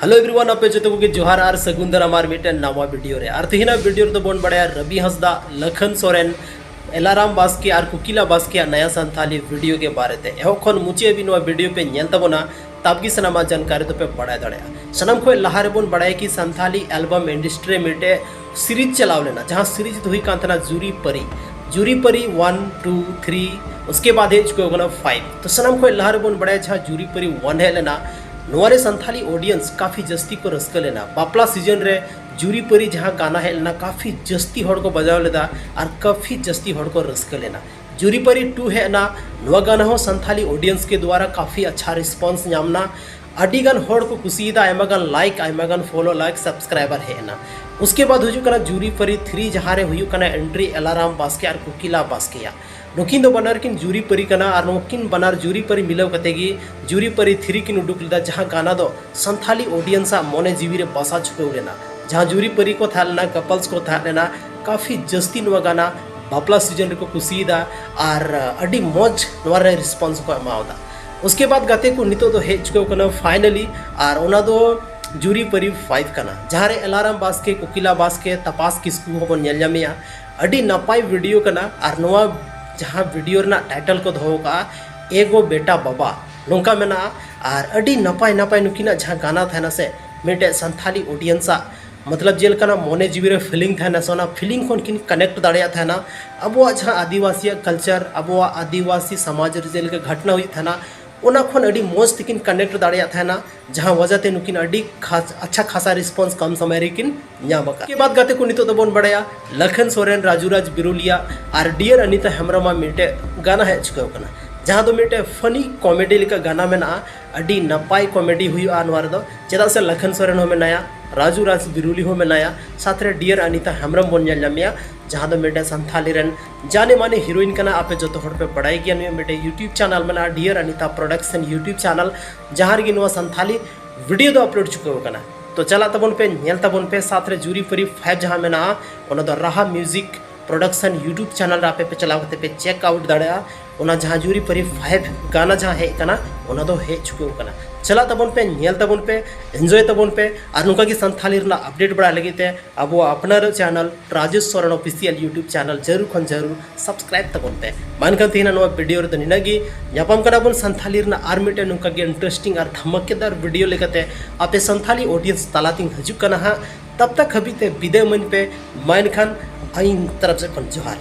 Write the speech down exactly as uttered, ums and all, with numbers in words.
Hello everyone, ᱟᱯᱮ ᱡᱚᱛᱚ ᱠᱚᱜᱮ ᱡᱚᱦᱟᱨ ᱟᱨ ᱥᱟᱹᱜᱩᱱ ᱫᱟᱨᱟᱢ ᱟᱨ ᱢᱤᱫᱴᱮᱱ ᱱᱟᱣᱟ ᱵᱷᱤᱰᱤᱭᱳ ᱨᱮ᱾ ᱟᱨ ᱛᱮᱦᱮᱧᱟᱜ ᱵᱷᱤᱰᱤᱭᱳ ᱨᱮᱫᱚ ᱵᱚᱱ ᱵᱟᱲᱟᱭᱟ ᱨᱚᱵᱤ ᱦᱟᱸᱥᱫᱟ, ᱞᱟᱠᱷᱟᱱ ᱥᱚᱨᱮᱱ, ᱮᱞᱟᱨᱟᱢ ᱵᱟᱥᱠᱮ ᱟᱨ ᱠᱩᱠᱤᱞᱟ ᱵᱟᱥᱠᱮᱭᱟᱜ ᱱᱟᱭᱟ ᱥᱟᱱᱛᱷᱟᱞᱤ ᱵᱷᱤᱰᱤᱭᱳ ᱜᱮ ᱵᱟᱨᱮᱛᱮ᱾ ᱮᱦᱚᱵ ᱠᱷᱚᱱ ᱢᱩᱪᱟᱹᱫ ᱦᱟᱹᱵᱤᱡ ᱱᱚᱣᱟ ᱵᱷᱤᱰᱤᱭᱳ ᱯᱮ ᱧᱮᱞ ᱛᱟᱵᱚᱱᱟ, ᱛᱟᱵ ᱜᱮ ᱥᱟᱱᱟᱢᱟᱜ ᱡᱟᱱᱠᱟᱨᱤ ᱫᱚᱯᱮ ᱵᱟᱲᱟᱭ ᱫᱟᱲᱮᱭᱟᱜᱼᱟ᱾ ᱥᱟᱱᱟᱢ ᱠᱷᱚᱱ ᱞᱟᱦᱟ ᱨᱮᱵᱚᱱ ᱵᱟᱲᱟᱭᱟ ᱠᱤ ᱥᱟᱱᱛᱷᱟᱞᱤ ᱮᱞᱵᱟᱢ ᱤᱱᱰᱟᱥᱴᱨᱤ ᱨᱮ ᱢᱤᱫᱴᱮᱡ ᱥᱤᱨᱤᱡᱽ ᱪᱟᱞᱟᱣ ᱞᱮᱱᱟ, ᱡᱟᱦᱟᱸ ᱥᱤᱨᱤᱡᱽ ᱫᱚ ᱦᱩᱭᱩᱜ ᱠᱟᱱ ᱛᱟᱦᱮᱱᱟ ᱡᱩᱨᱤ ᱯᱟᱹᱨᱤ, ᱡᱩᱨᱤ ᱯᱟᱹᱨᱤ ᱚᱣᱟᱱ, ᱴᱩ, ᱛᱷᱨᱤ, ᱩᱥᱠᱮ ᱵᱟᱫ ᱦᱮᱡ ᱪᱩᱠᱟᱹᱣ ᱠᱟᱱᱟ ᱯᱷᱟᱭᱤᱵᱷ᱾ ᱛᱚ ᱥᱟᱱᱟᱢ ᱠᱷᱚᱱ ᱞᱟᱦᱟ ᱨᱮᱵᱚᱱ ᱵᱟᱲᱟᱭᱟ ᱡᱟᱦᱟᱸ ᱡᱩᱨᱤ ᱯᱟᱹᱨᱤ ᱚᱣᱟᱱ ᱦᱮᱡ ᱞᱮᱱᱟ, ᱱᱚᱣᱟ ᱨᱮ ᱥᱟᱱᱛᱷᱟᱞᱤ ᱚᱰᱤᱭᱮᱱᱥ ᱠᱟᱯᱷᱤ ᱡᱟᱹᱥᱛᱤ ᱠᱚ ᱨᱟᱹᱥᱠᱟᱹ ᱞᱮᱱᱟ᱾ ᱵᱟᱯᱞᱟ ᱥᱤᱡᱚᱱ ᱨᱮ ᱡᱩᱨᱤ ᱯᱟᱹᱨᱤ ᱡᱟᱦᱟᱸ ᱜᱟᱱᱟ ᱦᱮᱡ ᱞᱮᱱᱟ, ᱠᱟᱯᱷᱤ ᱡᱟᱹᱥᱛᱤ ᱦᱚᱲ ᱠᱚ ᱵᱟᱡᱟᱣ ᱞᱮᱫᱟ ᱟᱨ ᱠᱟᱯᱷᱤ ᱡᱟᱹᱥᱛᱤ ᱦᱚᱲ ᱠᱚ ᱨᱟᱹᱥᱠᱟᱹ ᱞᱮᱱᱟ᱾ ᱡᱩᱨᱤ ᱯᱟᱹᱨᱤ ᱴᱩ ᱦᱮᱡ ᱮᱱᱟ, ᱱᱚᱣᱟ ᱜᱟᱱᱟ ᱦᱚᱸ ᱥᱟᱱᱛᱷᱟᱞᱤ ᱚᱰᱤᱭᱮᱱᱥ ᱠᱮ ᱫᱩᱣᱟᱨᱟ ᱠᱟᱯᱷᱤ ᱟᱪᱪᱷᱟ ᱨᱮᱥᱯᱚᱱᱥ ᱧᱟᱢ ᱮᱱᱟ᱾ ᱟᱹᱰᱤ ᱜᱟᱱ ᱦᱚᱲ ᱠᱚ ᱠᱩᱥᱤᱭᱮᱫᱟ, ᱟᱭᱢᱟ ᱜᱟᱱ ᱞᱟᱭᱤᱠ, ᱟᱭᱢᱟ ᱜᱟᱱ ᱯᱷᱚᱞᱳ, ᱞᱟᱭᱤᱠ, ᱥᱟᱵᱥᱠᱨᱟᱭᱵᱟᱨ ᱦᱮᱡ ᱮᱱᱟ᱾ ᱩᱥᱠᱮ ᱵᱟᱫ ᱦᱤᱡᱩᱜ ᱠᱟᱱᱟ ᱡᱩᱨᱤ ᱯᱟᱹᱨᱤ ᱛᱷᱨᱤ, ᱡᱟᱦᱟᱸ ᱨᱮ ᱦᱩᱭᱩᱜ ᱠᱟᱱᱟ ᱮᱱᱴᱨᱤ ᱮᱞᱟᱨᱟᱢ ᱵᱟᱥᱠᱮ ᱟᱨ ᱠᱩᱠᱤᱞᱟ ᱵᱟᱥᱠᱮᱭᱟᱜ᱾ ᱱᱩᱠᱤᱱ ᱫᱚ ᱵᱟᱱᱟᱨ ᱠᱤᱱ ᱡᱩᱨᱤ ᱯᱟᱹᱨᱤ ᱠᱟᱱᱟ ᱟᱨ ᱱᱩᱠᱤᱱ ᱵᱟᱱᱟᱨ ᱡᱩᱨᱤ ᱯᱟᱹᱨᱤ ᱢᱤᱞᱟᱹᱣ ᱠᱟᱛᱮ ᱜᱮ ᱡᱩᱨᱤ ᱯᱟᱹᱨᱤ ᱛᱷᱨᱤ ᱠᱤᱱ ᱩᱰᱩᱠ ᱞᱮᱫᱟ, ᱡᱟᱦᱟᱸ ᱜᱟᱱᱟ ᱫᱚ ᱥᱟᱱᱛᱷᱟᱞᱤ ᱚᱰᱤᱭᱮᱱᱥ ᱟᱜ ᱢᱚᱱᱮ ᱡᱤᱣᱤ ᱨᱮ ᱵᱟᱥᱟ ᱪᱷᱩᱴᱟᱹᱣ ᱞᱮᱱᱟ᱾ ᱡᱟᱦᱟᱸ ᱡᱩᱨᱤ ᱯᱟᱹᱨᱤ ᱠᱚ ᱛᱟᱦᱮᱸ ᱞᱮᱱᱟ, ᱠᱟᱯᱞᱥ ᱠᱚ ᱛᱟᱦᱮᱸ ᱞᱮᱱᱟ, ᱠᱟᱯᱷᱤ ᱡᱟᱹᱥᱛᱤ ᱱᱚᱣᱟ ᱜᱟᱱᱟ ᱵᱟᱯᱞᱟ ᱥᱤᱡᱚᱱ ᱨᱮᱠᱚ ᱠᱩᱥᱤᱭᱮᱫᱟ ᱟᱨ ᱟᱹᱰᱤ ᱢᱚᱡᱽ ᱱᱚᱣᱟ ᱨᱮ ᱨᱮᱥᱯᱚᱱᱥ ᱠᱚ ᱮᱢᱟᱣᱫᱟ᱾ ᱩᱥᱠᱮ ᱵᱟᱫ ᱜᱟᱛᱮ ᱠᱚ, ᱱᱤᱛᱚᱜ ᱫᱚ ᱦᱮᱡ ᱪᱩᱠᱟᱹᱣ ᱠᱟᱱᱟ ᱯᱷᱟᱭᱱᱟᱞᱤ, ᱟᱨ ᱚᱱᱟ ᱫᱚ ᱡᱩᱨᱤ ᱯᱟᱹᱨᱤ ᱯᱷᱟᱭᱤᱵᱷ ᱠᱟᱱᱟ, ᱡᱟᱦᱟᱸ ᱨᱮ ᱮᱞᱟᱨᱟᱢ ᱵᱟᱥᱠᱮ, ᱠᱩᱠᱤᱞᱟ ᱵᱟᱥᱠᱮ, ᱛᱟᱯᱟᱥ ᱠᱤᱥᱠᱩ ᱦᱚᱸᱵᱚᱱ ᱧᱮᱞ ᱧᱟᱢᱮᱭᱟ᱾ ᱟᱹᱰᱤ ᱱᱟᱯᱟᱭ ᱵᱷᱤᱰᱤᱭᱳ ᱠᱟᱱᱟ᱾ ᱟᱨ ᱱᱚᱣᱟ ᱡᱟᱦᱟᱸ ᱵᱷᱤᱰᱤᱭᱳ ᱨᱮᱱᱟᱜ ᱴᱟᱭᱴᱮᱞ ᱠᱚ ᱫᱚᱦᱚ ᱠᱟᱜᱼᱟ, ᱮ ᱜᱳ ᱵᱮᱴᱟ ᱵᱟᱵᱟ, ᱱᱚᱝᱠᱟ ᱢᱮᱱᱟᱜᱼᱟ᱾ ᱟᱨ ᱟᱹᱰᱤ ᱱᱟᱯᱟᱭ ᱱᱟᱯᱟᱭ ᱱᱩᱠᱤᱱᱟᱜ ᱡᱟᱦᱟᱸ ᱜᱟᱱᱟ ᱛᱟᱦᱮᱱᱟ ᱥᱮ, ᱢᱤᱫᱴᱮᱡ ᱥᱟᱱᱛᱷᱟᱞᱤ ᱚᱰᱤᱭᱮᱱᱥ ᱟᱜ ᱢᱚᱛᱞᱚᱵ ᱡᱮᱞᱮᱠᱟᱱᱟᱜ ᱢᱚᱱᱮ ᱡᱤᱣᱤ ᱨᱮ ᱯᱷᱤᱞᱤᱝ ᱛᱟᱦᱮᱱᱟ ᱥᱮ, ᱚᱱᱟ ᱯᱷᱤᱞᱤᱝ ᱠᱷᱚᱱ ᱠᱤᱱ ᱠᱟᱱᱮᱠᱴ ᱫᱟᱲᱮᱭᱟᱜ ᱛᱟᱦᱮᱱᱟ᱾ ᱟᱵᱚᱣᱟᱜ ᱡᱟᱦᱟᱸ ᱟᱹᱫᱤᱵᱟᱹᱥᱤᱭᱟᱜ ᱠᱟᱞᱪᱟᱨ, ᱟᱵᱚᱣᱟᱜ ᱟᱹᱫᱤᱵᱟᱹᱥᱤ ᱥᱚᱢᱟᱡᱽ ᱨᱮ ᱡᱮᱞᱮᱠᱟ ᱜᱷᱟᱴᱱᱟ ᱦᱩᱭᱩᱜ ᱛᱟᱦᱮᱱᱟ, ᱚᱱᱟ ᱠᱷᱚᱱ ᱟᱹᱰᱤ ᱢᱚᱡᱽ ᱛᱮᱠᱤᱱ ᱠᱟᱱᱮᱠᱴ ᱫᱟᱲᱮᱭᱟᱜ ᱛᱟᱦᱮᱱᱟ, ᱡᱟᱦᱟᱸ ᱣᱟᱡᱟ ᱛᱮ ᱱᱩᱠᱤᱱ ᱟᱹᱰᱤ ᱠᱷᱟᱥ, ᱟᱪᱪᱷᱟ ᱠᱷᱟᱥᱟ ᱨᱮᱥᱯᱚᱱᱥ ᱠᱚᱢ ᱥᱚᱢᱚᱭ ᱨᱮᱠᱤᱱ ᱧᱟᱢ ᱟᱠᱟᱫ᱾ ᱩᱥᱠᱮ ᱵᱟᱫ ᱜᱟᱛᱮ ᱠᱚ, ᱱᱤᱛᱚᱜ ᱫᱚᱵᱚᱱ ᱵᱟᱲᱟᱭᱟ ᱞᱟᱠᱷᱟᱱ ᱥᱚᱨᱮᱱ, ᱨᱟᱡᱩ ᱨᱟᱡᱽ ᱵᱤᱨᱩᱞᱤᱭᱟ ᱟᱨ ᱰᱤᱭᱟᱨ ᱟᱱᱤᱛᱟ ᱦᱮᱢᱵᱨᱚᱢᱟᱜ ᱢᱤᱫᱴᱮᱡ ᱜᱟᱱᱟ ᱦᱮᱡ ᱪᱩᱠᱟᱹᱣ ᱠᱟᱱᱟ, ᱡᱟᱦᱟᱸ ᱫᱚ ᱢᱤᱫᱴᱮᱡ ᱯᱷᱟᱱᱤ ᱠᱚᱢᱮᱰᱤ ᱞᱮᱠᱟ ᱜᱟᱱᱟ ᱢᱮᱱᱟᱜᱼᱟ᱾ ᱟᱹᱰᱤ ᱱᱟᱯᱟᱭ ᱠᱚᱢᱮᱰᱤ ᱦᱩᱭᱩᱜᱼᱟ ᱱᱚᱣᱟ ᱨᱮᱫᱚ, ᱪᱮᱫᱟᱜ ᱥᱮ ᱞᱟᱠᱷᱟᱱ ᱥᱚᱨᱮᱱ ᱦᱚᱸ ᱢᱮᱱᱟᱭᱟ, ᱨᱟᱡᱩ ᱨᱟᱡᱽ ᱵᱤᱨᱩᱞᱤ ᱦᱚᱸ ᱢᱮᱱᱟᱭᱟ, ᱥᱟᱛ ᱨᱮ ᱰᱤᱭᱟᱨ ᱟᱱᱤᱛᱟ ᱦᱮᱢᱵᱨᱚᱢ ᱵᱚᱱ ᱧᱮᱞ ᱧᱟᱢᱮᱭᱟ, ᱡᱟᱦᱟᱸ ᱫᱚ ᱢᱤᱫᱴᱮᱡ ᱥᱟᱱᱛᱷᱟᱞᱤ ᱨᱮᱱ ᱡᱟᱱᱮ ᱢᱟᱱᱮ ᱦᱤᱨᱳᱭᱤᱱ ᱠᱟᱱᱟ᱾ ᱟᱯᱮ ᱡᱚᱛᱚ ᱦᱚᱲ ᱯᱮ ᱵᱟᱲᱟᱭ ᱜᱮᱭᱟ, ᱱᱩᱭ ᱢᱤᱫᱴᱮᱡ YouTube ᱪᱮᱱᱮᱞ ᱢᱮᱱᱟᱜᱼᱟ, dear Anita production YouTube channel, ᱡᱟᱦᱟᱸ ᱨᱮᱜᱮ ᱱᱚᱣᱟ ᱥᱟᱱᱛᱷᱟᱞᱤ ᱵᱷᱤᱰᱤᱭᱳ ᱫᱚ ᱟᱯᱞᱳᱰ ᱪᱩᱠᱟᱹᱣ ᱠᱟᱱᱟ᱾ ᱛᱚ ᱪᱟᱞᱟᱜ ᱛᱟᱵᱚᱱ ᱯᱮ, ᱧᱮᱞ ᱛᱟᱵᱚᱱ ᱯᱮ᱾ ᱥᱟᱛ ᱨᱮ ᱡᱩᱨᱤ ᱯᱟᱹᱨᱤ ᱯᱷᱟᱭᱤᱵᱷ ᱡᱟᱦᱟᱸ ᱢᱮᱱᱟᱜᱼᱟ, ᱚᱱᱟ ᱫᱚ ᱨᱟᱦᱟ ᱢᱤᱣᱡᱤᱠ Production YouTube channel ᱨᱮ ᱟᱯᱮ ᱯᱮ ᱪᱟᱞᱟᱣ ᱠᱟᱛᱮ ᱯᱮ check out ᱫᱟᱲᱮᱭᱟᱜᱼᱟ᱾ ᱚᱱᱟ ᱡᱟᱦᱟᱸ ᱡᱩᱨᱤ ᱯᱟᱹᱨᱤ ᱯᱷᱟᱭᱤᱵᱷ ᱜᱟᱱᱟ ᱡᱟᱦᱟᱸ ᱦᱮᱡ ᱟᱠᱟᱱᱟ, ᱚᱱᱟ ᱫᱚ ᱦᱮᱡ ᱪᱩᱠᱟᱹᱣ ᱟᱠᱟᱱᱟ᱾ ᱪᱟᱞᱟᱜ ᱛᱟᱵᱚᱱ ᱯᱮ, ᱧᱮᱞ ᱛᱟᱵᱚᱱ ᱯᱮ, enjoy ᱛᱟᱵᱚᱱ ᱯᱮ᱾ ᱟᱨ ᱱᱚᱝᱠᱟ ᱜᱮ ᱥᱟᱱᱛᱷᱟᱞᱤ ᱨᱮᱱᱟᱜ update ᱵᱟᱲᱟᱭ ᱞᱟᱹᱜᱤᱫ ᱛᱮ ᱟᱵᱚᱣᱟᱜ ᱟᱯᱱᱟᱨᱟᱜ channel Rajesh Soren Official YouTube channel ᱡᱟᱹᱨᱩᱲ ᱠᱷᱚᱱ ᱡᱟᱹᱨᱩᱲ subscribe ᱛᱟᱵᱚᱱ ᱯᱮ᱾ ᱢᱟ ᱮᱱᱠᱷᱟᱱ ᱛᱮᱦᱮᱧᱟᱜ ᱱᱚᱣᱟ video ᱨᱮᱫᱚ ᱱᱤᱱᱟᱹᱜ ᱜᱮ᱾ ᱧᱟᱯᱟᱢ ᱠᱟᱱᱟ ᱵᱚᱱ ᱥᱟᱱᱛᱷᱟᱞᱤ ᱨᱮᱱᱟᱜ ᱟᱨ ᱢᱤᱫᱴᱮᱱ ᱱᱚᱝᱠᱟ ᱜᱮ interesting ᱟᱨ ᱫᱷᱟᱢᱟᱠᱮᱫᱟᱨ video ᱞᱮᱠᱟᱛᱮ᱾ ᱟᱯᱮ ᱥᱟᱱᱛᱷᱟᱞᱤ audience ᱛᱟᱞᱟᱛᱤᱧ ᱦᱤᱡᱩᱜ ᱠᱟᱱᱟ ᱦᱟᱸᱜ᱾ ᱛᱟᱵ ᱛᱟᱠ ᱦᱟᱹᱵᱤᱡ ᱛᱮ ᱵᱤᱫᱟᱹᱭ ᱤᱢᱟᱹᱧ ᱯᱮ᱾ ᱢᱟ ᱮᱱᱠᱷᱟᱱ ᱤᱧ ᱛᱚᱨᱚᱯ ᱥᱮᱫ ᱠᱷᱚᱱ ᱡᱚᱦᱟᱨ᱾